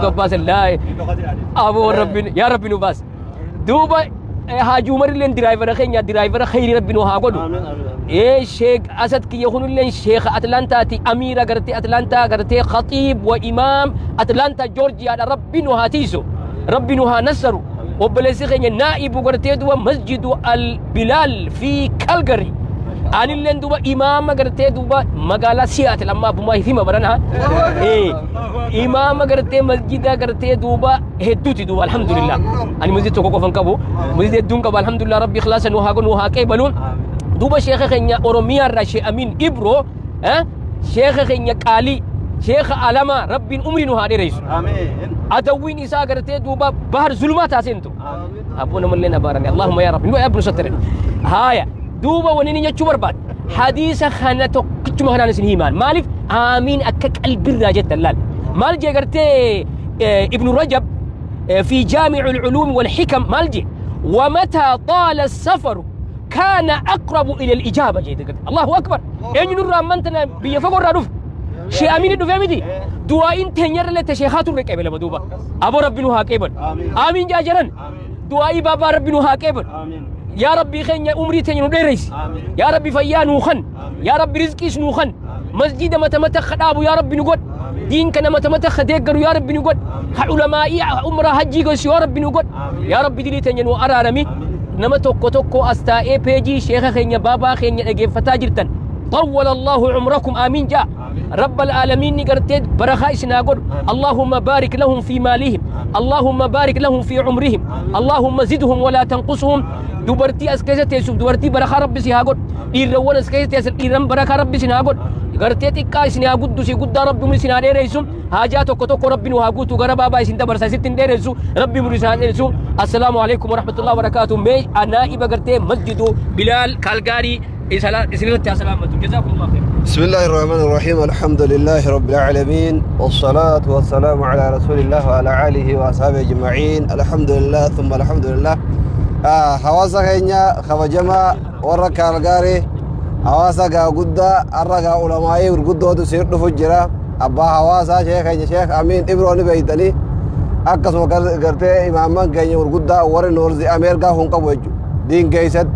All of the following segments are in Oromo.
gabbaasan laa aboo rabbi yaa rabbi nu baas duuba Haaji Umarilleen diraayivara keenya diraayivara khayri rabbi nu haa godhu ee Sheek Asad kiyya kunilleen sheekha Atlaantaati amiira gartee Atlaantaa gartee khatiib wa imaam Atlaantaa Joorjiyaadha rabbi nu haa tiisu rabbi nu haa nassaru obboleessi keenya naa'ibu gartee duba masjidu al Bilaal fi Kalgari anilleen duba imaama gartee duba magaalaa Siyaatil amma abbumaa hima barana imaama gartee masjida gartee duuba hedduuti duuba alhamdulillah ani masjida tokko qofan qabu masjida hedduun qaba alhamdulillah rabbi ikhlaasa nu haa godhu nu haa qeebalu duuba sheekha keenya Oromiyaa irraa Sheekh Amiin Ibro sheekha keenya qaalii sheekha alamaa rabbiin umrii nu haa dheereysu adawwiin isaa gartee duuba bahar zulumaa taaseentu abboo namallee na baarame allahumma yaa rabbi nu abnu sattere haaya duuba wani ni jechuu barbaad hadiisa kana tokkichuma kanaan isin himaan maaliif aamiin akka qalbirraa jettan laal maal jee gartee ibnu rajab في جامع العلوم والحكم مالجي ومتى طال السفر كان أقرب إلى الإجابة جيد الله أكبر أين نور أمنتنا بيفقر رادف شيء أمين دفهمتي دعاء تنير لتشيخات الركبة لبدوبة أبو ربي نوها كيبل آمين جاجرا دعاء بابا ربي نوها كيبل يا ربي خين عمري تنين وديريس يا ربي فيا نوخن يا ربي رزقي نوخن مسجد متى متى خدابو يا ربي نقول دين كان متى متى خديقر يا ربي نقول علماء عمره حجي يا ربي نقول يا ربي دلي تنين وأرارمي نما توكو توكو أستا بيجي شيخ خين بابا خين فتاجرتن طول الله عمركم آمين جاء رب العالمين نقرتد برخاء سناقر اللهم بارك لهم في مالهم اللهم بارك لهم في عمرهم اللهم زدهم ولا تنقصهم دبرتي أسكيزة تيسوف دبرتي برخاء ربي سيهاقر إيروان أسكيزة تيسوف إيران برخاء ربي سناقر قرتي تكا سناقود سيقود ربي من سنادي ريسوم حاجاتك توكو ربي نوهاقوتو غربا باي سنتبر سيستن ديرسو ربي من سنادي السلام عليكم ورحمة الله وبركاته مي أنا إبا قرتي مسجد بلال كالغاري جزاكم الله خير. بسم الله الرحمن الرحيم الحمد لله رب العالمين والصلاة والسلام على رسول الله وعلى آله وأصحابه أجمعين الحمد لله ثم الحمد لله. حواسا كينيا خبجما ورا كالغاري حواسا قدا أرجع علمائي ورقدوا تسير فجرة أبا حواسا شيخ شيخ أمين إبروني بيتني أكسو قرتي إماما كينيا ورقدا ورا نورزي أمريكا هم قبوجو دين كيست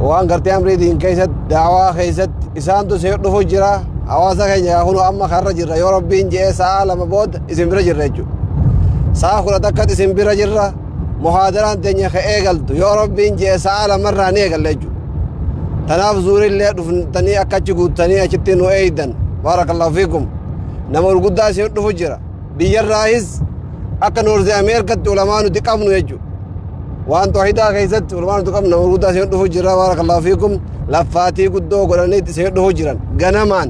waan gartee amrii diin keessatti daawaa keessatti isaantu si dhufu jira hawaasa keenya kunu amma karra jirra yoo rabbiin je'ee sa'a lama booda isin bira jirra jechuudha. Sa'a 11 isin bira jirra muhaadaraan teenya ka eegaltu yoo rabbiin je'ee sa'a lamarraa ni eegalla jechuudha. Tanaaf zuurillee dhuftanii akka achi guuttanii achitti nu eeydan baarakallahu fiikum nama gurguddaa isin dhufu jira biyyarraayis akka Noorzi Ameerikatti ulamaa nuti qabnu jechuudha. وان توحيدا كيست ولمان تقم نمرود سيد فجرا بارك الله فيكم لفاتي قدو قراني سيد فجرا غنمان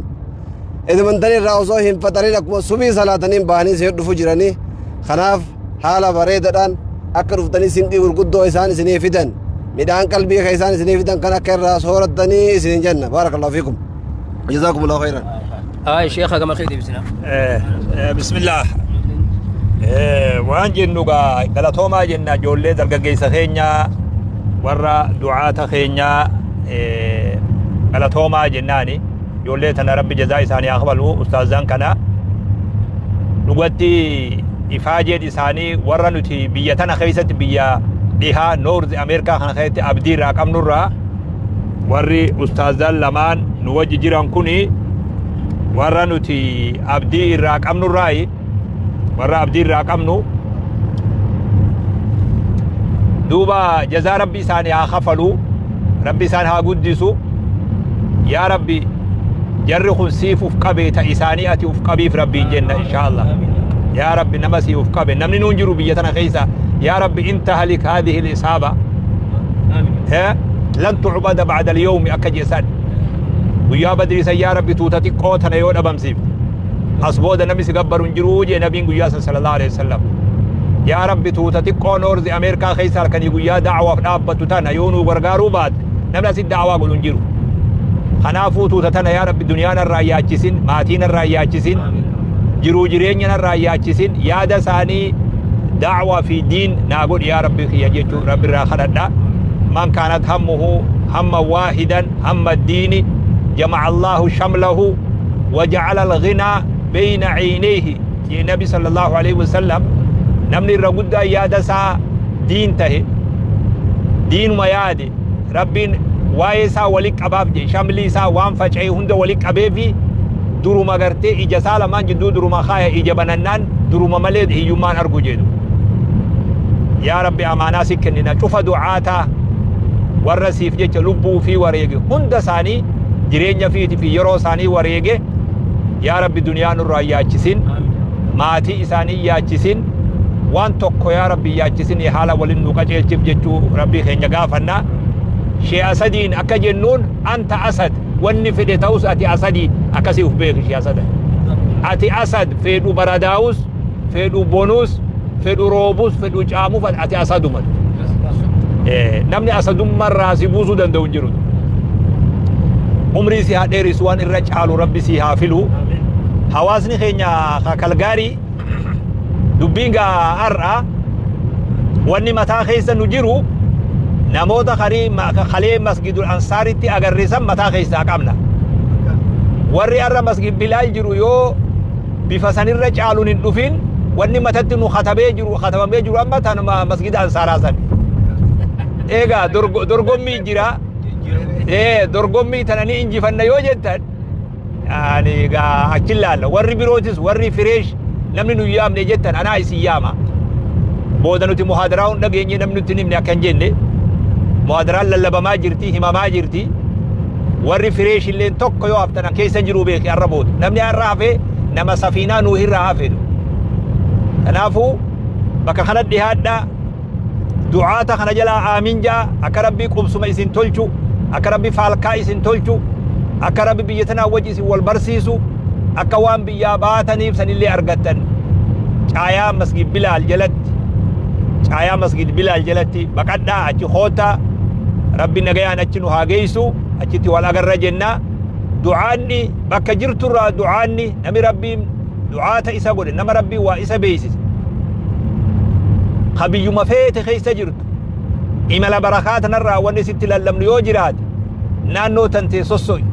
إذا من تني راوسو هم فتري لكم سبي صلاتني باني سيد فجراني خناف حالة بريدان أكرفتني سندي ورقدو إنسان سني فدن ميدان قلبي خيسان سني فدن كان أكر راس هورتني سنين جنة بارك الله فيكم جزاكم الله خيرا. آه شيخ كما خير بسنا. بسم الله. waan jennu gaa galatoomaa jenna ijoollee dargaggeessa keenya warra du'aata keenya galatoomaa jennaani ijoollee tana rabbi jazaa isaanii haa kafalu ustaazaan kana dhugatti ifaajeen isaanii warra nuti biyya tana keessatti biyya dhihaa Noorzi Ameerikaa kana keessatti abdii irraa qabnurraa warri ustaazaan lamaan nu wajji jiran kuni warra nuti abdii irraa qabnurraayi warra abdii irraa qabnu duuba jazaa rabbi isaanii haa kafalu rabbi isaan haa guddisu yaa rabbi jarri kun siif uf qabe ta isaanii ati uf qabiif rabbiin jenna insha allah yaa rabbi nama sii uf qabe namni nuun jiru biyya tana keessa yaa rabbi in tahlik haadihi lisaaba lan tucbada bacda alyawmi akka jeesan guyyaa badriisan yaa rabbi tuuta xiqqoo tana yoo dhabamsiif أصبودا نبي سقبرون جروج نبي قياس صلى الله عليه وسلم يا ربي توتا نورز أمريكا خيسار كان يقول يا دعوة في تانا يونو غرغارو بات نبلا سيد دعوة قولون جرو خنافو توتا تانا يا ربي دنيانا الرأياتشسين ماتينا الرأياتشسين جرو جرينينا الرأياتشسين يا دساني دعوة في دين نقول يا ربي خياجيتو ربي راخلنا من كانت همه هم واحدا هم الدين جمع الله شمله وجعل الغنى بين عينيه Jee Nabi sallallahu alaihi wasallam, namni irra guddaa yaada isaa diin tahe, diinuma yaade, Rabbiin waa'ee isaa wali qabaaf je. Shamli isaa waan faca'e hunda wali qabeefi duruma gartee ija isaa lamaan jidduu duruma kaaya, ija banannaan duruma malee hiyyummaan argu jedhu. Yaa Rabbi, amaanaa si kennina. Cufa du'aataa warra siif jecha lubbuu fi wareege hunda isaanii, jireenya fiiti fi yeroo isaanii wareege, yaa Rabbi, duniyaa nurraa yaachisin, maatii isaanii yaachisin, waan tokko yaa Rabbi yaachisin, haala walin nu qaceelchif jechuu Rabbii keenya gaafannaa. Shee Asadiin akka jennuun, anta asad, wanni fedhe ta'us ati asadii akkasii uf beeki. Shee Asad, ati asad, fedhu baradaa'us, fedhu bonus, fedhu roobus, fedhu caamuuf, ati asaduma. Namni asadummarraa si buusuu danda'u hin jiru. Umrii si haa dheerisu, waan irra caalu Rabbi si haa filu. Hawaasni keenya Kalgaarii, dubbiin gaa har'a wanni mataa keessa nu jiru, namoota karii kalee Masgidul Ansaaritti agarreessan mataa keessaa qabna. Warri har'a Masgid Bilaal jiru yoo bifa sanirra caaluun hin dhufin, wanni matatti nu katabee jiru, katabamee jiru amma tanuma Masgida Ansaaraa san. Eegaa dorgommii jira. Dorgommii tana ni injifanna yoo jettan, ani egaa achi laalla. Warri birootis, warri fresh namni nu yaamne jettan, anaa isin yaama. Booda nuti muhaadaraa hun dhageenye, namni nutti hin himne akka hin jenne, muhaadaraan lallabamaa jirti, himamaa jirti. Warri fresh illeen tokko yoo haftan keessa jiru beeki. Har'a booda namni har'a hafe nama safiinaa nuu irraa hafedu. Kanaafuu bakka kana dhiyaadhaa, du'aata kana jalaa aamin jaa. Akka Rabbii qubsuma isin tolchu, akka Rabbi faalkaa isin tolchu, akka Rabbi biyya tanaa wajji isin wal barsiisu, akka waan biyyaa baataniif sanillee argattan, caayaa Masgid Bilaal jalatti, caayaa Masgid Bilaal jalatti baqadhaa, achi koottaa. Rabbi nagayaan achi nu haa geessu, achitti wal agarra jenna. Du'aanni bakka jirturraa, du'aanni nami Rabbiin du'aata isa godhe, nama Rabbiin waa isa beeksise, ka biyyuma feete keessa jirtu, imala barakaa tanarraa wanni sitti lallabnu yoo jiraate, naannoo tantee sosso'i,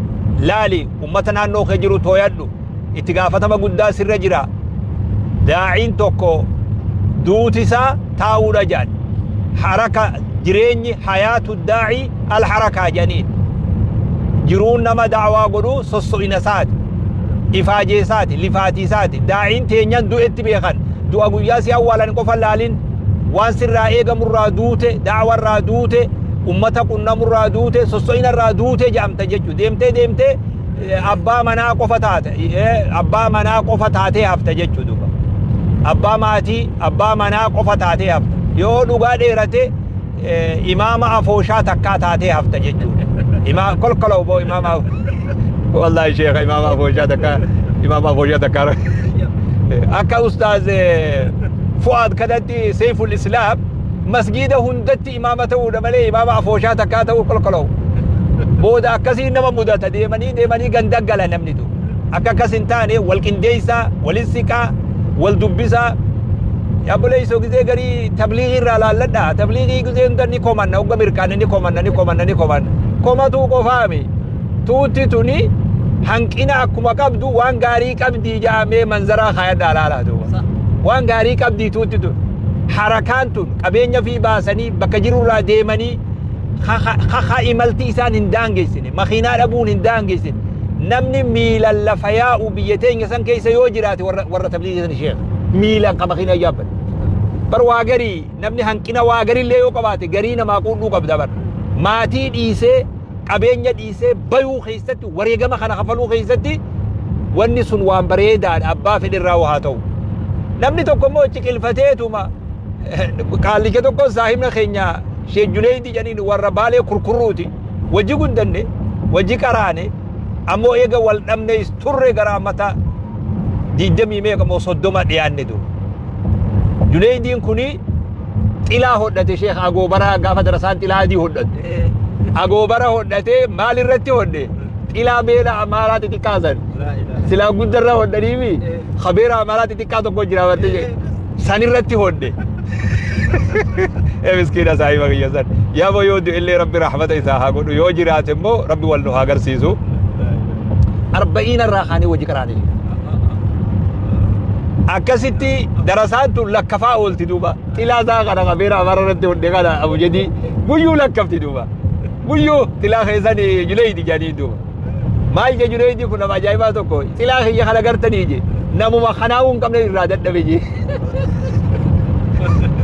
laali, ummata naannoo kee jiru tooyadhu. Itti gaafatama guddaa sirra jira. Daa'iin tokko duuti isaa taa'uudha jedhan. Haraka jireenyi, hayaatu daa'ii alharakaa jedhaniin. Jiruun nama da'waa godhu sosso'ina isaati, ifaajee isaati, lifaatii isaati. Daa'iin teenyan du'etti beekan. Du'a guyyaa si awwaalan qofa laalin. Waan sirraa eegamurraa duute, da'warraa duute, ummata qunnamurraa duute, sosso'inarraa duute jedhamta jechuudha. Deemtee deemtee abbaa manaa qofa taate, abbaa manaa qofa taatee hafta jechuudha duuba. Abbaa maatii, abbaa manaa qofa taatee hafta. Yoo dhugaa dheerate imaama afooshaa takkaa taatee hafta jechuudha. Imaa kolkola obbo imaama, wallahi sheekha, imaama afooshaa takkaa, imaama afooshaa takkaa. Akka ustaaz Fu'aad kanatti, Seiful Islaam, masgiida hundatti imaama ta'uudha malee imaama afooshaa takkaa ta'uu kolkola'u. Booda akkasii nama mudata, deemanii deemanii ganda gala namni tu. Akka akkas hin taane wal qindeessaa, walin siqaa, wal dubbisaa. Yaabboleessoo, gizee garii tabliigii irraa laalladha. Tabliigii gizee hunda ni komanna, hogga mirkaane ni komanna, ni komanna, ni komanna. Komatuu qofaami. Tuutti tuni hanqina akkuma qabdu waan gaarii qabdii jedhamee manzaraa kaayadhaa laalaa duuba. Waan gaarii qabdii tuutti tun. Harakaan tun qabeenya fi baasanii bakka jirurraa deemanii kaka imalti isaan hin daangeessine, makiinaa dhabuun hin daangeessine. Namni miilan lafa yaa'u biyya teenya san keessa yoo jiraate, warra tabliigii san, sheekh, miilan ka makiinaa yaabbatu. Bar waa garii namni hanqina waa garillee yoo qabaate, garii namaa quudhuu qabda bar. Maatii dhiisee, qabeenya dhiisee bayuu keessatti, wareegama kana kafaluu keessatti, wanni sun waan bareedaadha, abbaa fedhirraa haa ta'u. Namni tokko immoo ciqilfateetuma qaallicha tokko, saahibna keenya Sheekh Juneeydi jedhaniin, warra Baalee Kurkurruuti. Wajji guddanne, wajji qaraane, ammoo eega wal dhabne turre gara mata 20 meeqa moo 30 dhiyaanne dur. Juneeydiin kuni xilaa hodhate, sheekh, agoobaraa gaafa darasaan xilaa adii hodhatu. Agoobara hodhate. Maal irratti hodhe? Xilaa beela amaaraa xixiqqaa san. Silaa guddarra hodhaniimi kabeera amaaraa xixiqqaa tokko jira barte, san irratti hodhe. Ee miskiina saahiba kiyya san. Yaaboo, yoo du'e illee Rabbi rahmata isaa haa godhu, yoo jiraate immoo Rabbi wal nu haa agarsiisu. 40 irraa kaanee wajji qaraane. Akkasitti darasaan tun lakkafaa oolti duuba. Xilaa isaa kana qabeera afaan irratti hodhe kana abu jedhii guyyuu lakkafti duuba. Guyyuu xilaa keessan Juleeydi jedhanii duuba. Maal je Juleeydi kun nama ajaa'ibaa tokko xilaa kiyya kana gartanii je namuma kanaa'uu hin qabne irraa dadhabe je.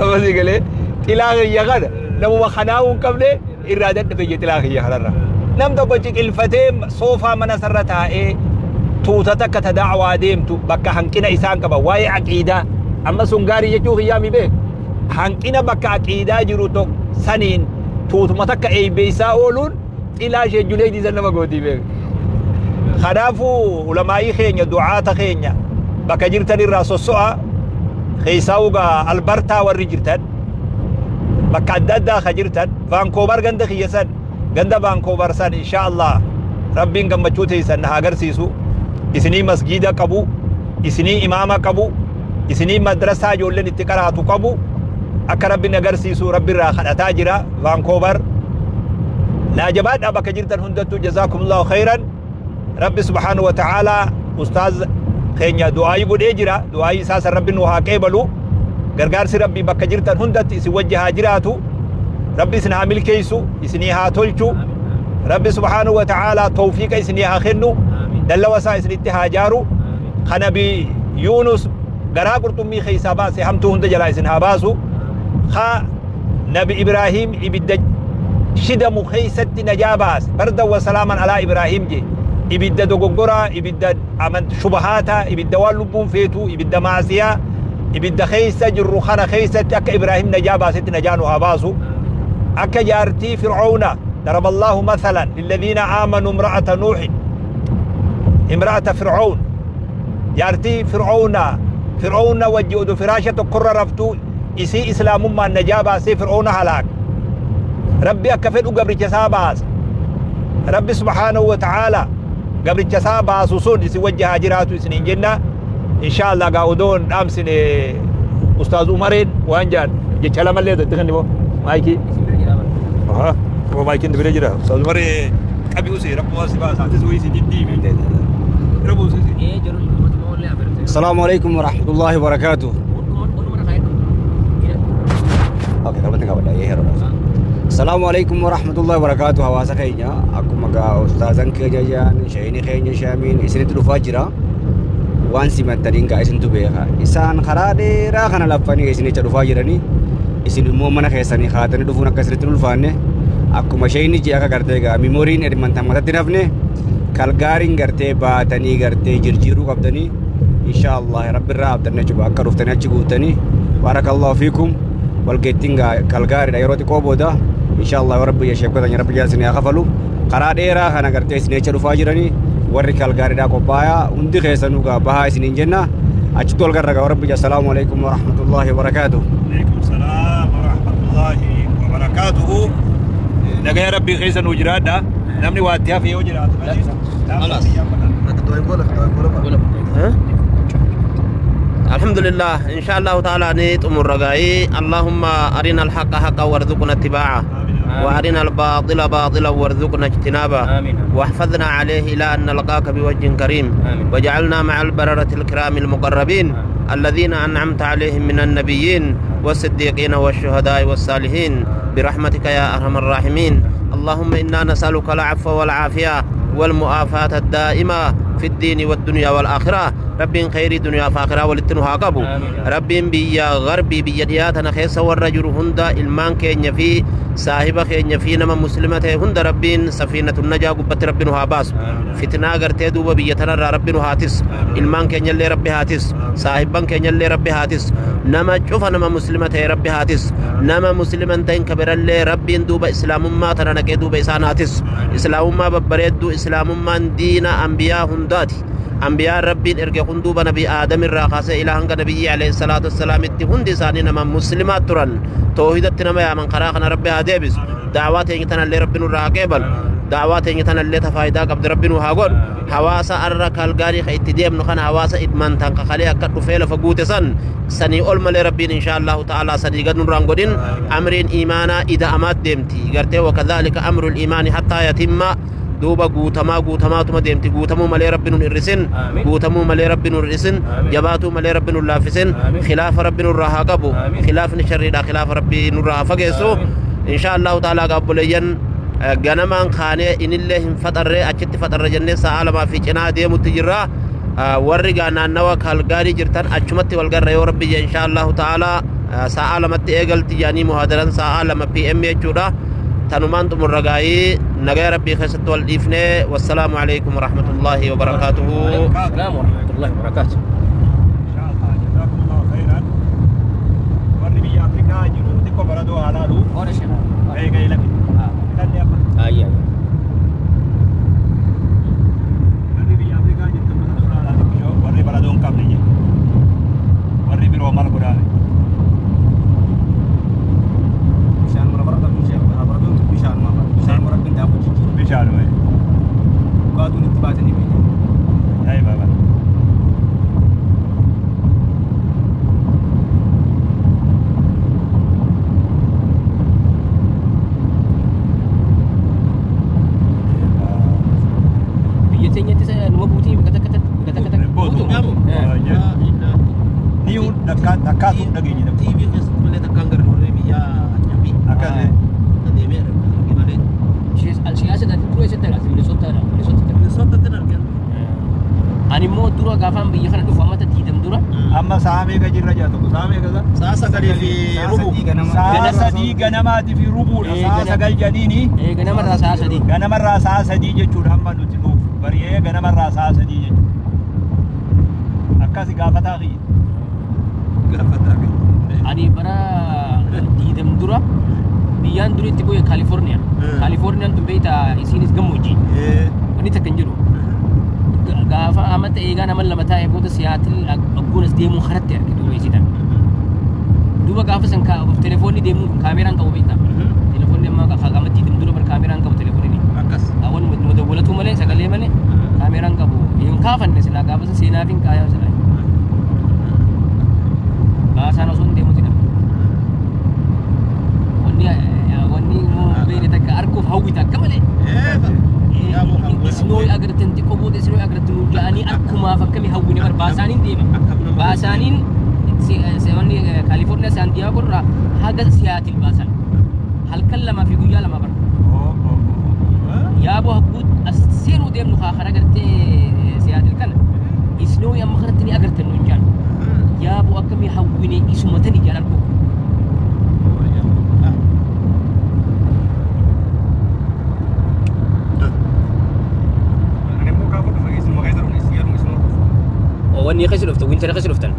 Amasii galee xilaa kiyya kana namuma kanaa'uu hin qabne irraa dadhabe je xilaa kiyya kanarra. Nam tokko ciqilfatee soofaa mana sarra taa'ee tuuta takka ta da'waa deemtu bakka hanqina isaan qaban waa'ee aqiidaa amma sun gaarii jechuu kiyyaa mi beek hanqina bakka aqiidaa jiru tokko saniin tuutuma takka eeybeeysaa ooluun xilaa ishee Juleeydii san nama gootii beek. Kanaafuu ulamaa'ii keenya du'aata keenya bakka jirtan irraa sosso'a keessaa ugaa Albartaa warri jirtan bakka adda addaa ka jirtan Vaankoobar ganda kiyya san ganda Vaankoobar san insha Allah rabbiin gammachuu teessan na haa agarsiisu isinii masgiida qabu isinii imaama qabu isinii madrasaa ijoolleen itti qaraatu qabu akka rabbiin agarsiisu rabbi irraa kadhataa jira Vaankoobar naa jabaadhaa bakka jirtan hundattuu jazaakumullahu khayran rabbi subhaanahu wa ta'aalaa ustaaz keenya du'aayii godhee jira du'aayii isaa san rabbi nu haa qeebalu gargaarsi rabbi bakka jirtan hundatti isin wajji haa jiraatu rabbi isin haa milkeessu isinii haa tolchu rabbi subhaanahu wa ta'aalaa tawfiiqa isinii haa kennu dallawa isaa isinitti haa jaaru ka nabi Yuunus garaa qurxummii keessaa baase hamtuu hunda jalaa isin haa baasu ka nabi Ibraahiim ibidda shidamu keessatti najaa baase bardan wa salaaman alaa Ibraahiim je ibidda dogoggoraa ibidda amant shubahaata ibidda waan lubbuun feetu ibidda maasiyaa ibidda keessa jirru kana keessatti akka Ibraahiim najaa baasetti najaa nu haa baasu akka jaartii Fir'aawna daraballaahu mathalan lilladhiina aamanuu imra'ata Nuuhin imra'ata Fir'awn jaartii Fir'aawna Fir'aawna wajji odu firaasha tokkorra raftuu isii islaamummaan najaa baasee Fir'aawna halaaka Rabbi akka fedhu gabricha isaa baasa Rabbi subhaanahu wa ta'aala gabricha isaa baasu sun isin wajji haa jiraatu isiniin jenna insha Allah gaa odoo hin dhaamsine Ustaaz Umareen waan jaan jecha lamallee itti kennimoo maayikii Aha, maayikiin bira jira Ustaaz Umaree qabi usee rabbi waan si baasa atis wayii si diddiibi rabbi usee السلام عليكم ورحمة الله وبركاته. Okay, kalmatti qabadha. السلام عليكم ورحمة الله وبركاته. Hawaasa keenya akkuma gaa ustaazan keenya jaan shayini keenya shaamiin isinitti dhufaa jira. Waan simattaniin gaa isintu beeka. Isaan karaa dheeraa kana laffanii isinicha dhufaa jiranii isin immoo mana keessanii kaatanii dhufuun akka isinitti ulfaanne akkuma shayini ji'a akka gartee gaa mimooriin Edmonton matatti nafne Kalgaariin gartee baatanii gartee jirjiiruu qabdanii insha Allah rabbi irraa abdanne jechuudha akka dhuftanii achi guutanii baarakallahu fiikum walgeettiin gaa Kalgaariidha yeroo xiqqoo booda insha Allah rabbi sheekota rabbi jala isin haa kafalu karaa dheeraa kana gartee isin jecha dhufaa jiranii warri Kalgaariidhaa qophaayaa hundi keessanuu gaa bahaa isiniin jenna achitti wal garra gaa rabbi assalaamu alaikum warahmatullahi wabarakaatuh. Alaikum salaam wa rahmatullahi wa barakatuhu. Nagaya rabbii keessa nuu jiraadha. Namni waa itti hafe yoo jiraate malee. الحمد لله إن شاء الله تعالى نيت أمور رجائي اللهم أرنا الحق حقا وارزقنا اتباعه وأرنا الباطل باطلا وارزقنا اجتنابه واحفظنا عليه إلى أن نلقاك بوجه كريم وجعلنا مع البررة الكرام المقربين الذين أنعمت عليهم من النبيين والصديقين والشهداء والصالحين برحمتك يا أرحم الراحمين اللهم إنا نسألك العفو والعافية والمؤافاة الدائمة في الدين والدنيا والآخرة رب خير دنيا فاخرة ولتنها قبو رب بيا غربي بيا دياتنا خيس والرجل هندا إلمان كين في صاحب كين في نما مسلمة هند رب سفينة النجا قبت رب باس فتنة غرتي دوب بيا تنرى رب هاتس إلمان كين اللي رب هاتس صاحبا كين اللي رب هاتس نما شوف نما مسلمة رب هاتس نما مسلمة تين كبر اللي رب دوب إسلام ما ترى نكيدوب إسان هاتس إسلام ما ببريدو إسلام ما دين أنبياء هنداتي أنبياء ربي إرجع هندوب نبي آدم الراقصة إلى هنگ نبي عليه الصلاة والسلام هند إساني نما مسلمات ترن توحيدت نما يا من قراخنا ربي هادبس دعوات ينتنا اللي ربي نراقبل دعوات ينتنا اللي تفايدا قبل ربي نهاجر حواسة أرك الجاري خيتدي من خان حواسة إدمان تنك خلي أكتر فعل فجوت سن سني أول مال ربي إن شاء الله تعالى سني قد نرانقدين أمرين إيمانا إذا أمات دمتي قرته وكذلك أمر الإيمان حتى يتم Duuba guutamaa guutamaatuma deemti. Guutamuu malee rabbi nun hir'isin. Guutamuu malee rabbi nun hir'isin. Jabaatuu malee rabbi nun laaffisin. Khilaafa rabbi nurraa haa qabu. Khilaafni sharriidha. Khilaafa rabbi nurraa haa fageessu. Insha Allahu ta'ala gaabboleeyyan ganamaan kaanee inillee hin faxarree achitti faxarre jennee sa'a 2 fi cinaa deemutti jirra. Warri gaa naannawa Kaalgaarii jirtan achumatti wal garra yoo rabbi jee insha Allahu ta'ala sa'a 2tti eegalti jaanii muhaadaran sa'a 2 PM jechuudha. Tanumaan xumurra gaayii nagaya rabbii keessatti wal dhiifnee wassalaamu alaikum warahmatullaahi wabarakaatuhu. Salaamu warahmatullaahi wabarakaatuhu. Inshallah jazakumullahu khairan. Warri biyya Afrikaa jiru xiqqoo baradoo haa laalu. Eega ilami. Filadhee amma. Ayya. Warri biyya Afrikaa jirtan baradoo haa laalu. Warri baradoo hin qabne jedhu. Warri biroo maal godhaame? Bishaan mura bara qabdu ishee baraduun bishaan mura bishaan mura rabbiin daakuu jijjiiru. Bishaan wayi. Dhugaatuun itti baatanii beeku. Yaa'ii baaba. Biyya teenyatti numa buutii bakka takka bakka takka takka Buutu. Ni takkaatu dhageenye. TV keessatti malee takkaan garri warri biyya ajnabii Akkas. adeemee arge malee. Siyaasa dura eessatti argate? Minnesota. Minnesotatti argan. Ani immoo dura gaafaan biyya kana dhufu ammata diidam dura. Amma sa'a meeqa jirra jaa tokko sa'a meeqa sa'a? Sa'a 9:15. Sa'a 3 ganamaati fi rubuudha. Sa'a 9 janiini. Ganamarraa sa'a 3. Ganamarraa sa'a 3 jechuudha amma nuti nuuf bari'ee ganamarraa sa'a 3 jechuudha. Akkasi gaafataa kiyya. Gaafataa kiyya. Ani bara diidam dura biyyaan dura itti bu'e Kaalifoorniyaa. Kaalifoorniyaan tun beektaa isiinis gammoojjii. Wanni takka hin jiru. Gaafa amata eegaa nama lama taa'ee booda Siyaatil agguunas deemuun karatti arge duuba isiidhaan. Duuba gaafa san telefoonni deemuun kun kaameraan qabu beektaa. Telefoonni ammaa qaama diidam dura bar kaameraan qabu telefoonni. Akkas. Awwan dawwalatuu malee sagalee malee kaameraan qabu. Hin kaafanne silaa gaafa san seenaaf hin kaayaa silaa. Baasaan osoo hin deemuti dha. Wanni immoo beekne takka arguuf hawwita akka malee. Isnoo agartan xiqqoo booda isnoo agartan nuun ja'anii akkumaaf akkamii hawwine bar baasaaniin deema. Baasaaniin wanni Kaalifoorniyaa Saan Diyaagoo irraa haga Siyaatil baasan. Halkan 2 fi guyyaa 2 bara. Yaaboo hagguu as seenuu deemnu haa kara gartee Siyaatil kana. Isnoo amma kanatti ni agartan nuun ja'an. Yaaboo akkamii hawwine isuma tani ja'an arguu. Wanni keessa dhuftan wintara keessa dhuftan.